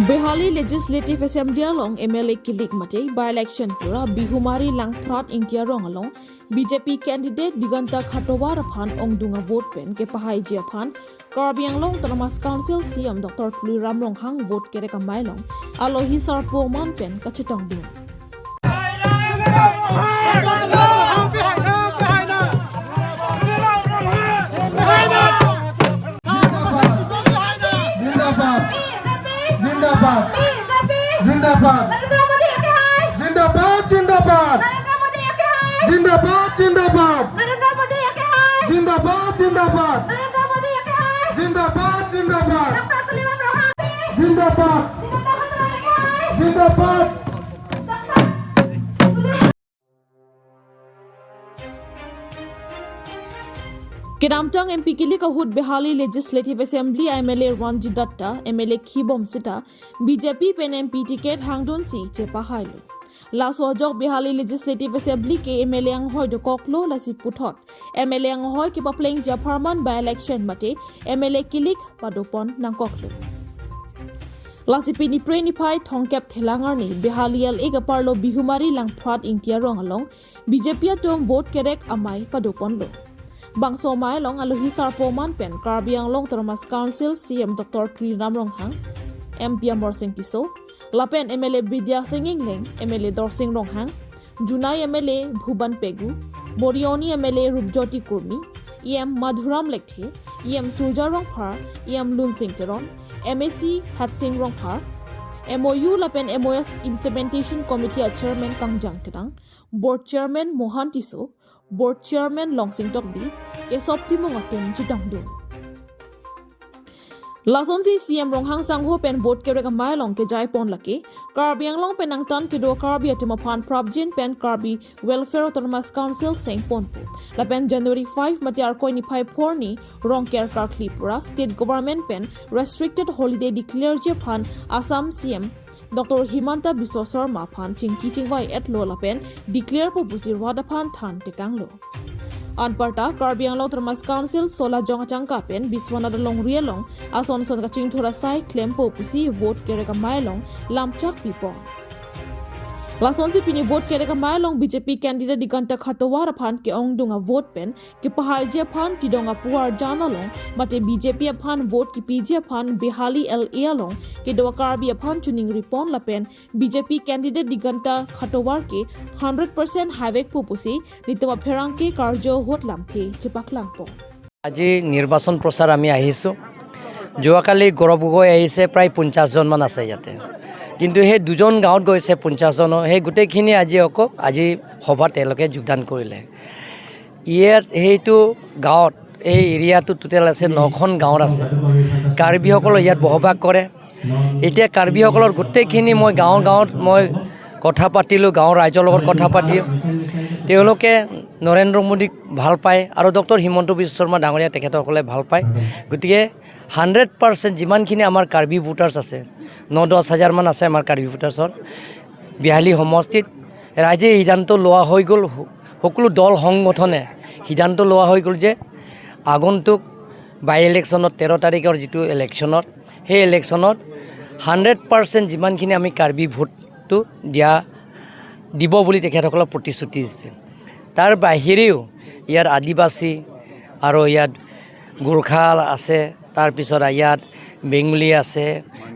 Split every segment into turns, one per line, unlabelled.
Behali Legislative Assembly along MLA Kilik mate by election pura Bihumari Langprat Intia rong along BJP candidate Diganta Khatowar phan ongdunga vote pen ke pahai jia phan Karbi Anglong Autonomous Council CM Dr. Tuliram Ronghang vote kere kamai long alohi sarpo man pen kachetong dung.
জিন্দাবাদ, জিন্দাবাদ, জিন্দাবাদ, জিন্দাবাদ, জিন্দাবাদ, জিন্দাবাদ, জিন্দাবাদ, জিন্দাবাদ, জিন্দাবাদ, জিন্দাবাদ, জিন্দাবাদ, জিন্দাবাদ, জিন্দাবাদ।
Kedamtang MP Kilik Ahud Behali Legislative Assembly MLA Ranjit Datta, MLA Khibom Sita, BJP pen MP ticket Hangdon Si Chepa Hailu. Laso Jok Behali Legislative Assembly ke MLA ang hoy do koklo lasi puthot. MLA ang hoy ke papleng Jafarman by election mate MLA Kilik padopon nang koklo. Lasi pini pre ni phai thongkep thelangar ni Behali LA ga parlo Bihumari Langprat Ingtia rong along BJP atom vote kerek amai padopon lo. Bangso mai long alohi sarpo man pen Karbi Anglong Autonomous Council CM Dr. Tuliram Ronghang, MP Amor Singh Tiso, Lapen MLA Bidya Singh Ingleng, MLA Dorsing Ronghang, Junai MLA Bhuban Pegu, Borioni MLA Rupjyoti Kurmi, EM Madhuram Lekthe, EM Surja Rongphar, EM Lun Singh Teron, MAC Hatsing Rongphar, MOU Lapen MOS Implementation Committee Chairman Kangjang Terang, Board Chairman Mohan Tiso, Board Chairman Longsing Tokbi, Kesop Timung atum chitang dun. Lasonsi CM Ronghang Sangho pen vote kerek amai long ke jai pon laki Karbi Anglong pen ang tan kido Karbi atima phan Prabjin pen Karbi Welfare Autonomous Council seng ponpu. Lapen January 5 mati arkoi ni 5 ni rong ker karkli pura state government pen restricted holiday declare je phan Assam CM Dr. Himanta Biswa Sarma phan chingki chingwai et lo lapen declare po busir wada phan than tekang lo. Anparta Karbi Anglong Autonomous Council Sola Jong Changka pen Biswanath long rielong ason son ka chingthora sai claim po pusi vote kereka mailong lamchak pipo. Lasonsi pini vote kereka mailong BJP candidate Diganta Khatowar phan ke ongdunga vote pen ke pahai je phan tidonga puar jana long mate BJP phan vote ki PJ phan Behali LA long ke doa Karbi phan chuning ripon lapen BJP candidate Diganta Khatowar ke 100% highway pupusi nitwa pherang ke karjo hot lamthe chipaklang po.
আজি নিৰ্বাচন প্ৰচাৰ আমি আহিছোঁ। যোৱাকালি গৌৰৱ গগৈ আহিছে, প্ৰায় 50জনমান আছে ইয়াতে, কিন্তু সেই দুজন গাঁৱত গৈছে 50জনৰ সেই গোটেইখিনি আজি আকৌ আজি সভাত তেওঁলোকে যোগদান কৰিলে। ইয়াত সেইটো গাঁৱত এই এৰিয়াটো টোটেল আছে নখন গাঁৱত আছে, কাৰ্বিসকল ইয়াত বসবাস কৰে। এতিয়া কাৰ্বিসকলৰ গোটেইখিনি মই গাঁৱৰ গাঁৱত মই কথা পাতিলোঁ, গাঁৱৰ ৰাইজৰ লগত কথা পাতি তেওঁলোকে নৰেন্দ্ৰ মোদীক ভাল পায় আৰু ডক্টৰ হিমন্ত বিশ্ব শৰ্মা ডাঙৰীয়া তেখেতসকলে ভাল পায়। গতিকে 100% যিমানখিনি আমাৰ কাৰ্বি ভোটাৰ্ছ আছে, 9-10 হাজাৰমান আছে আমাৰ কাৰ্বি ভোটাৰ্ছৰ বিহালী সমষ্টিত, ৰাইজে সিদ্ধান্ত লোৱা হৈ গ'ল, সকলো দল সংগঠনে সিদ্ধান্ত লোৱা হৈ গ'ল যে আগন্তুক বাই ইলেকশ্যনত 13 তাৰিখৰ যিটো ইলেকশ্যনত, সেই ইলেকশ্যনত 100% যিমানখিনি আমি কাৰ্বি ভোটটো দিব বুলি তেখেতসকলক প্ৰতিশ্ৰুতি দিছে। তাৰ বাহিৰেও ইয়াত আদিবাসী আৰু ইয়াত গোৰ্খা আছে, তাৰপিছত ইয়াত বেংগলী আছে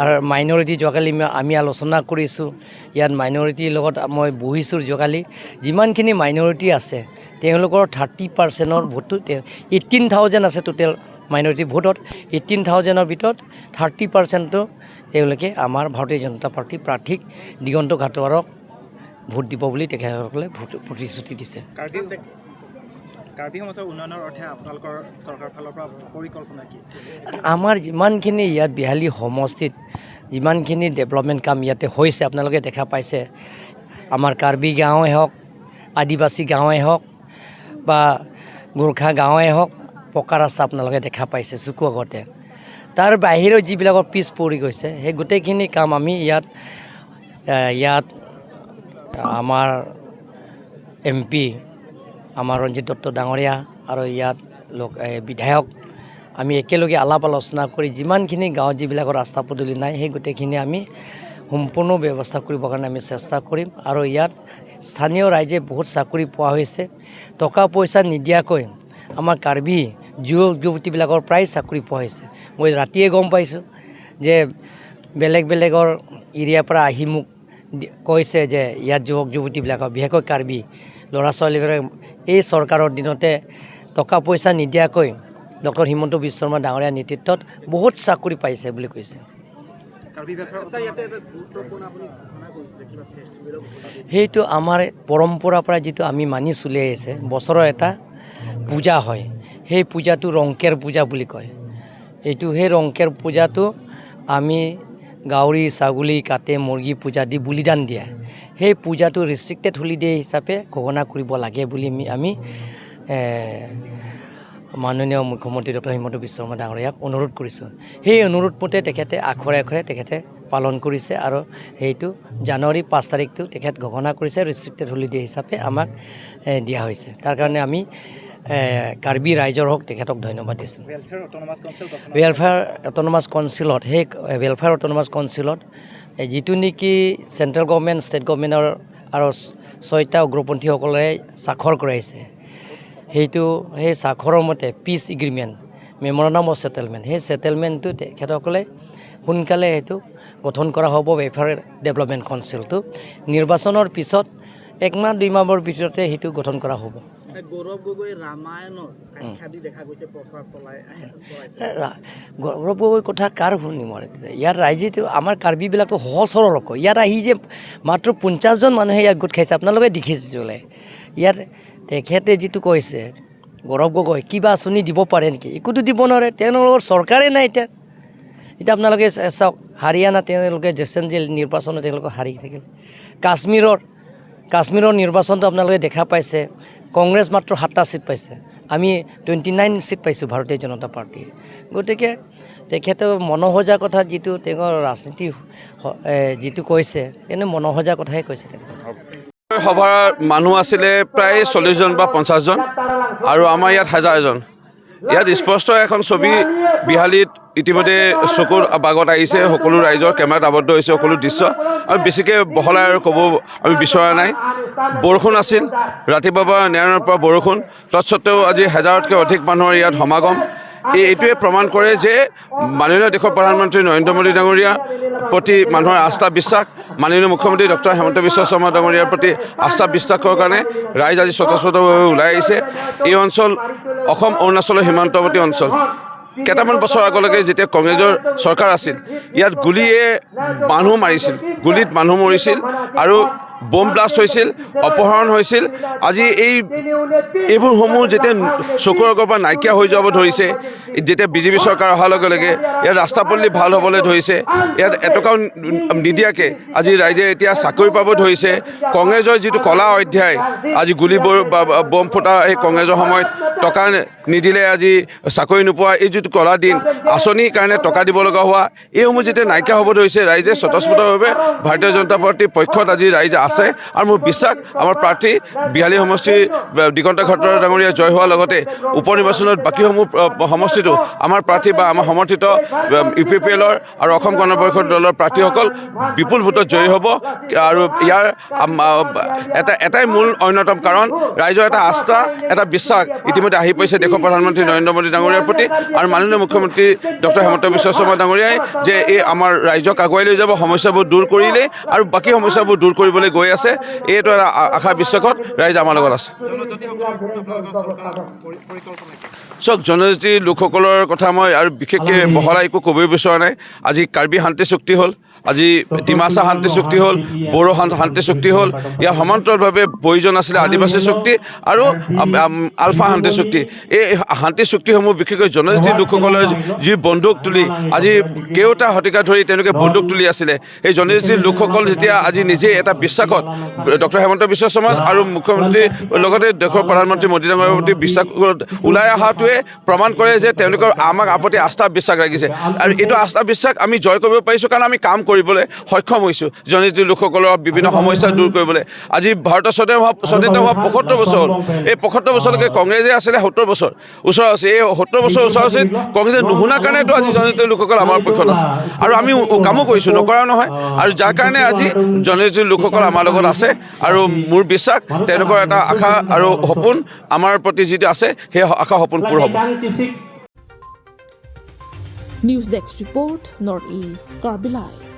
আৰু মাইনৰিটি। যোৱাকালি আমি আলোচনা কৰিছোঁ, ইয়াত মাইনৰিটিৰ লগত মই বহিছোঁ যোৱাকালি। যিমানখিনি মাইনৰিটি আছে তেওঁলোকৰ 30%ৰ ভোটটো, 18,000 আছে টোটেল মাইনৰিটি ভোটত, 18,000ৰ ভিতৰত 30%টো তেওঁলোকে আমাৰ ভাৰতীয় জনতা পাৰ্টীৰ প্ৰাৰ্থীক দিগন্ত ঘাটোৱাৰক ভোট দিব বুলি তেখেতসকলে ভোট প্ৰতিশ্ৰুতি দিছে।
কাৰ্বি সমাজৰ উন্নয়নৰ অৰ্থে আপোনালোকৰ চৰকাৰৰ ফালৰ পৰা পৰিকল্পনা কি?
আমাৰ যিমানখিনি ইয়াত বিহালী সমষ্টিত যিমানখিনি ডেভেলপমেণ্ট কাম ইয়াতে হৈছে আপোনালোকে দেখা পাইছে। আমাৰ কাৰ্বি গাঁৱে হওক, আদিবাসী গাঁৱে হওক বা গোৰ্খা গাঁৱে হওক, পকা ৰাস্তা আপোনালোকে দেখা পাইছে চকু আগতে। তাৰ বাহিৰেও যিবিলাকৰ পিছ পৰি গৈছে সেই গোটেইখিনি কাম আমি ইয়াত আমাৰ এম পি আমাৰ ৰঞ্জিত দত্ত ডাঙৰীয়া আৰু ইয়াত লোক বিধায়ক আমি একেলগে আলাপ আলোচনা কৰি যিমানখিনি গাঁৱত যিবিলাকৰ ৰাস্তা পদূলি নাই, সেই গোটেইখিনি আমি সম্পূৰ্ণ ব্যৱস্থা কৰিবৰ কাৰণে আমি চেষ্টা কৰিম। আৰু ইয়াত স্থানীয় ৰাইজে বহুত চাকৰি পোৱা হৈছে। টকা পইচা নিদিয়াকৈ আমাৰ কাৰ্বি যুৱক যুৱতীবিলাকৰ প্ৰায় চাকৰি পোৱা হৈছে। মই ৰাতিয়ে গম পাইছোঁ যে বেলেগ বেলেগৰ এৰিয়াৰ পৰা আহি মোক কৈছে যে ইয়াত যুৱক যুৱতীবিলাকৰ, বিশেষকৈ কাৰ্বি ল'ৰা ছোৱালীবিলাক এই চৰকাৰৰ দিনতে টকা পইচা নিদিয়াকৈ ডক্টৰ হিমন্ত বিশ্ব শৰ্মা ডাঙৰীয়াৰ নেতৃত্বত বহুত চাকৰি পাইছে বুলি কৈছে। সেইটো আমাৰ পৰম্পৰাৰ পৰা যিটো আমি মানি চলি আহিছে, বছৰৰ এটা পূজা হয়, সেই পূজাটো ৰংকেৰ পূজা বুলি কয়। এইটো সেই ৰংকেৰ পূজাটো আমি গাহৰি ছাগলী কাটে, মুৰ্গী পূজা দি বলিদান দিয়ে। সেই পূজাটো ৰেষ্ট্ৰিক্টেড হলিডে হিচাপে ঘোষণা কৰিব লাগে বুলি আমি মাননীয় মুখ্যমন্ত্ৰী ডক্টৰ হিমন্ত বিশ্ব শৰ্মা ডাঙৰীয়াক অনুৰোধ কৰিছোঁ। সেই অনুৰোধ মতে তেখেতে আখৰে আখৰে তেখেতে পালন কৰিছে আৰু সেইটো জানুৱাৰী 5 তাৰিখটো তেখেত ঘোষণা কৰিছে, ৰেষ্ট্ৰিক্টেড হলিডে হিচাপে আমাক দিয়া হৈছে। তাৰ কাৰণে আমি কাৰ্বি ৰাইজৰ হওক তেখেতক ধন্যবাদ দিছোঁ। ৱেলফেয়াৰ অট'নমাছ কাউন্সিলত, সেই ৱেলফেয়াৰ অট'নমাছ কাউন্সিলত যিটো নেকি চেণ্ট্ৰেল গভৰ্ণমেণ্ট, ষ্টেট গভৰ্ণমেণ্টৰ আৰু 6টা উগ্ৰপন্থীসকলে স্বাক্ষৰ কৰাইছে, সেইটো সেই স্বাক্ষৰৰ মতে peace agreement, memorandum of settlement, সেই ছেটেলমেণ্টটো তেখেতসকলে সোনকালে সেইটো গঠন কৰা হ'ব। ৱেলফেয়াৰ ডেভেলপমেণ্ট কাউন্সিলটো নিৰ্বাচনৰ পিছত 1 মাহ 2 মাহৰ ভিতৰতে সেইটো গঠন কৰা হ'ব।
গৌৰৱ গগৈ ৰামায়ণৰ আখ্যা দি দেখা গৈছে প্ৰচাৰ চলাই।
গৌৰৱ গগৈৰ কথা কাৰ শুনিম? ইয়াত ৰাইজেতো আমাৰ কাৰ্বিবিলাকতো সহজ সৰল লোক। ইয়াত আহি যে মাত্ৰ 50জন মানুহে ইয়াত গোট খাইছে, আপোনালোকে দেখিছে জ্বলে। ইয়াত তেখেতে যিটো কৈছে গৌৰৱ গগৈ কিবা আঁচনি দিব পাৰে নেকি? একোতো দিব নোৱাৰে, তেওঁলোকৰ চৰকাৰেই নাই। এতিয়া এতিয়া আপোনালোকে চাওক, হাৰিয়ানা তেওঁলোকে ৰিচেণ্ট নিৰ্বাচনত তেওঁলোকে হাৰি থাকিল। কাশ্মীৰৰ নিৰ্বাচনটো আপোনালোকে দেখা পাইছে, কংগ্ৰেছ মাত্ৰ 7টা ছিট পাইছে, আমি 29 ছিট পাইছোঁ ভাৰতীয় জনতা পাৰ্টীয়ে। গতিকে তেখেতে মনোসজা কথা যিটো তেওঁৰ ৰাজনীতি যিটো কৈছে, তেনে মনোসজা কথাই কৈছে তেখেতে।
সভাৰ মানুহ আছিলে প্ৰায় 40জন বা 50জন আৰু আমাৰ ইয়াত 1000জন। ইয়াত স্পষ্ট এখন ছবি বিহালীত ইতিমধ্যে চকুৰ বাগত আহিছে, সকলো ৰাইজৰ কেমেৰাত আবদ্ধ হৈছে সকলো দৃশ্য। আৰু বেছিকৈ বহলাই আৰু ক'ব আমি বিচৰা নাই। বৰষুণ আছিল ৰাতিপুৱাৰ পৰা, নেৰাৰ পৰা বৰষুণ, তৎসত্ত্বেও আজি 1000তকৈ অধিক মানুহৰ ইয়াত সমাগম। এইটোৱে প্ৰমাণ কৰে যে মাননীয় দেশৰ প্ৰধানমন্ত্ৰী নৰেন্দ্ৰ মোদী ডাঙৰীয়াৰ প্ৰতি মানুহৰ আস্থা বিশ্বাস, মাননীয় মুখ্যমন্ত্ৰী ডক্টৰ হিমন্ত বিশ্ব শৰ্মা ডাঙৰীয়াৰ প্ৰতি আস্থা বিশ্বাসৰ কাৰণে ৰাইজ আজি স্বতঃস্ফূৰ্তভাৱে ওলাই আহিছে। এই অঞ্চল অসম অৰুণাচলৰ সীমান্তৱৰ্তী অঞ্চল। কেইটামান বছৰ আগলৈকে যেতিয়া কংগ্ৰেছৰ চৰকাৰ আছিল, ইয়াত গুলীয়ে মানুহ মাৰিছিল, গুলীত মানুহ মৰিছিল আৰু বোম ব্লাষ্ট হৈছিল, অপহৰণ হৈছিল। আজি এইবোৰসমূহ যেতিয়া চকুৰ আগৰ পৰা নাইকিয়া হৈ যাব ধৰিছে, যেতিয়া বিজেপি চৰকাৰ অহাৰ লগে লগে ইয়াত ৰাস্তা পদূলি ভাল হ'বলৈ ধৰিছে, ইয়াত এটকাও নিদিয়াকৈ আজি ৰাইজে এতিয়া চাকৰি পাব ধৰিছে। কংগ্ৰেছৰ যিটো কলা অধ্যায়, আজি গুলীবোৰ বম ফুটা এই কংগ্ৰেছৰ সময়ত টকা নিদিলে আজি চাকৰি নোপোৱা এই যিটো কলা দিন, আঁচনিৰ কাৰণে টকা দিব লগা হোৱা, এইসমূহ যেতিয়া নাইকিয়া হ'ব ধৰিছে, ৰাইজে স্বতঃস্ফূৰ্তভাৱে ভাৰতীয় জনতা পাৰ্টীৰ পক্ষত আজি ৰাইজে আছে। আৰু মোৰ বিশ্বাস আমাৰ প্ৰাৰ্থী বিহালী সমষ্টিৰ দিগন্ত খাটোৱাৰা ডাঙৰীয়া জয় হোৱাৰ লগতে উপ নিৰ্বাচনত বাকীসমূহ সমষ্টিতো আমাৰ প্ৰাৰ্থী বা আমাৰ সমৰ্থিত ইউ পি পি এলৰ আৰু অসম গণ পৰিষদ দলৰ প্ৰাৰ্থীসকল বিপুল ভোটত জয়ী হ'ব। আৰু ইয়াৰ এটাই মূল অন্যতম কাৰণ ৰাইজৰ এটা আস্থা, এটা বিশ্বাস ইতিমধ্যে আহি পৰিছে দেশৰ প্ৰধানমন্ত্ৰী নৰেন্দ্ৰ মোদী ডাঙৰীয়াৰ প্ৰতি আৰু মাননীয় মুখ্যমন্ত্ৰী ডক্টৰ হিমন্ত বিশ্ব শৰ্মা ডাঙৰীয়াই যে এই আমাৰ ৰাইজক আগুৱাই লৈ যাব, সমস্যাবোৰ দূৰ কৰিলে আৰু বাকী সমস্যাবোৰ দূৰ কৰিবলৈ গৈ আছে। এইটো এটা আশা বিশ্বাসত ৰাইজ আমাৰ লগত আছে। চাওক, জনজাতি লোকসকলৰ কথা মই আৰু বিশেষকৈ বহলাই একো ক'বই বিচৰা নাই। আজি কাৰ্বি শান্তি চুক্তি হ'ল, আজি ডিমাচা শান্তি চুক্তি হ'ল, বড়ো শান্তি চুক্তি হ'ল। ইয়াৰ সমান্তৰালভাৱে প্ৰয়োজন আছিলে আদিবাসী চুক্তি আৰু আলফা শান্তি চুক্তি। এই শান্তি চুক্তিসমূহ বিশেষকৈ জনজাতি লোকসকলৰ যি বন্দুক তুলি আজি কেইটা শতিকা ধৰি তেওঁলোকে বন্দুক তুলি আছিলে, এই জনজাতি লোকসকল যেতিয়া আজি নিজে এটা বিশ্বাসত ডক্টৰ হিমন্ত বিশ্ব শৰ্মা আৰু মুখ্যমন্ত্ৰী লগতে দেশৰ প্ৰধানমন্ত্ৰী মোদী ডাঙৰীয়াৰ প্ৰতি বিশ্বাস ওলাই অহাটোৱে এইটোৱে প্ৰমাণ কৰে যে তেওঁলোকৰ আমাক আপত্তি আস্থা বিশ্বাস ৰাখিছে। আৰু এইটো আস্থা বিশ্বাস আমি জয় কৰিব পাৰিছোঁ, কাৰণ আমি কাম কৰিবলৈ সক্ষম হৈছোঁ, জনজাতি লোকসকলৰ বিভিন্ন সমস্যা দূৰ কৰিবলৈ। আজি ভাৰতৰ স্বাধীনতা হোৱা 75 বছৰ হ'ল। এই 75 বছৰলৈকে কংগ্ৰেছে আছিলে 70 বছৰ ওচৰা ওচৰি। এই 70 বছৰ ওচৰা ওচৰিত কংগ্ৰেছে নুশুনাৰ কাৰণেতো আজি জনজাতি লোকসকল আমাৰ পক্ষত আছে। আৰু আমি কামো কৰিছোঁ, নকৰাও নহয়। আৰু যাৰ কাৰণে আজি জনজাতি লোকসকল আমাৰ লগত আছে। আৰু মোৰ বিশ্বাস, তেওঁলোকৰ এটা আশা আৰু সপোন আমাৰ প্ৰতি যিটো আছে, সেই আশা সপোন পূৰ হ'ব।
News Desk Report, Northeast Karbi Live.